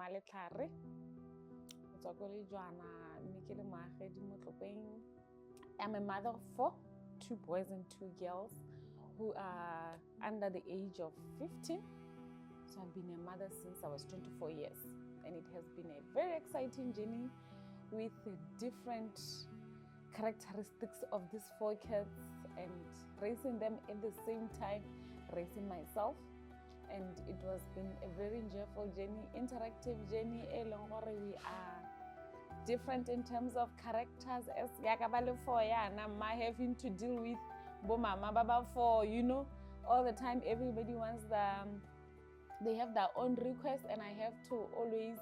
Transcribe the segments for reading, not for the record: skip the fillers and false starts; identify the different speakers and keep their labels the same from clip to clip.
Speaker 1: Mmaletlhare, go tswa ko Lejwana, mme ke le moagedi mo Tlokweng. I'm a mother of four, two boys and two girls who are under the age of 15. So I've been a mother since I was 24 years, and it has been a very exciting journey with the different characteristics of these four kids and raising them at the same time, raising myself. And it was been a very enjoyable journey, interactive journey e leng gore we are different in terms of characters as yaka ba le four yana, mma having to deal with bo mama ba ba four all the time. Everybody wants the they have their own requests, and I have to always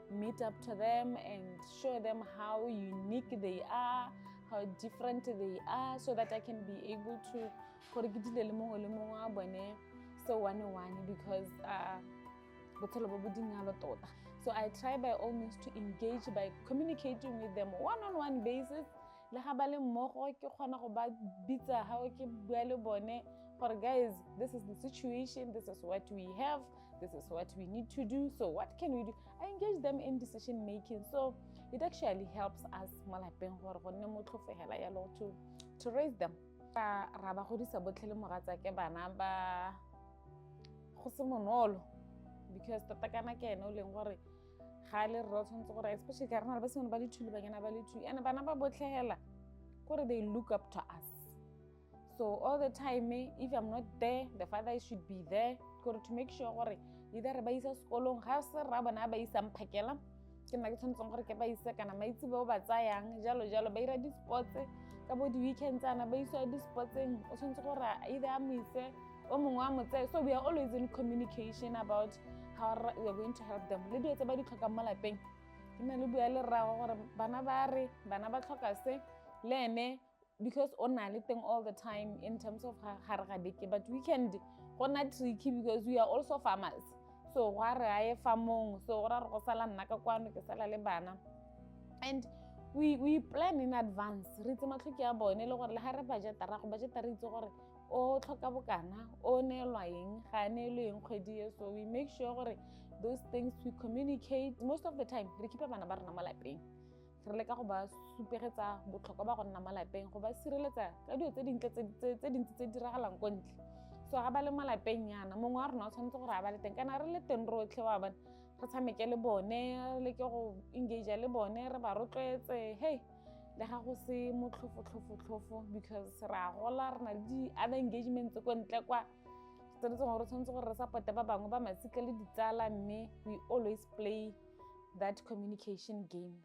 Speaker 1: meet up to them and show them how unique they are, how different they are, so that I can be able to gore ke dile le mongwe le mongwe wa bone so one one, because botshelo bo bo dingalo tota. So I try by all means to engage by communicating with them one on one basis. Le ga ba le mmogo, ke kgona go ba bitsa ga ke bua le bone gore, "Guys, this is the situation, this is what we have, this is what we need to do, so what can we do?" I engage them in decision making, so it actually helps us mo lapeng gore go nne motlhofo hela yalo to raise them. Ra ba godisa botlhe le mogatsake bana ba go se bonolo, because tota kana ke ene o leng gore ga le rre o tshwanetse gore, especially ka re na le basimane ba le two le banyana ba le two, and bana ba botlhe hela kore they look up to us. So all the time, if I'm not there, the father should be there gore to make sure gore either re ba isa sekolong, ga se rra bona a ba isang phakela, ke nna ke tshwanetseng gore ke ba ise, kana maitse ba o ba tsayang, jalo jalo. Ba ira di-sports ka bo di-weekend tsana, ba isiwa di-sportseng, o tshwanetse gore either a mo ise, o mongwe a mo tseye. So we are always in communication about how we are going to help them le dilo tse ba di tlhokang mo lapeng. Ke nna le bua le rrago gore bana ba re bana ba tlhoka se, le ene, because o na le teng all the time in terms of gare ga beke, but weekend go nna tricky because we are also farmers, so go a re a ye farmong, so go ra re go sala nna ka kwano, ke sala le bana. And we plan in advance, re itse matlhoki a bone, le gore le ga re budgeta, ra go budgeta re itse gore o tlhoka bokana, o neelwa eng, ga a neelwe eng kgwedi e. So we make sure gore those things we communicate. Most of the time re keepa bana ba rona mo lapeng, re leka go ba supegetsa botlhokwa ba go nna mo lapeng, go ba sireletsa ka dilo tse dintle tse dintsi tse di diragalang ko ntle. So ga ba le mo lapeng yana, mongwe wa rona o tshwanetse gore a ba le teng, kana re le teng rotlhe wa bone, re tshameke le bone, re leke go engage le bone, re ba rotloetse. Hey, le ga go se motlhofo-tlhofo-tlhofo, because re a gola, re na le di-other engagements ko ntle kwa tse re gore tshwanetse gore re supporte ba bangwe ba masika le ditsala, mme we always play that communication game.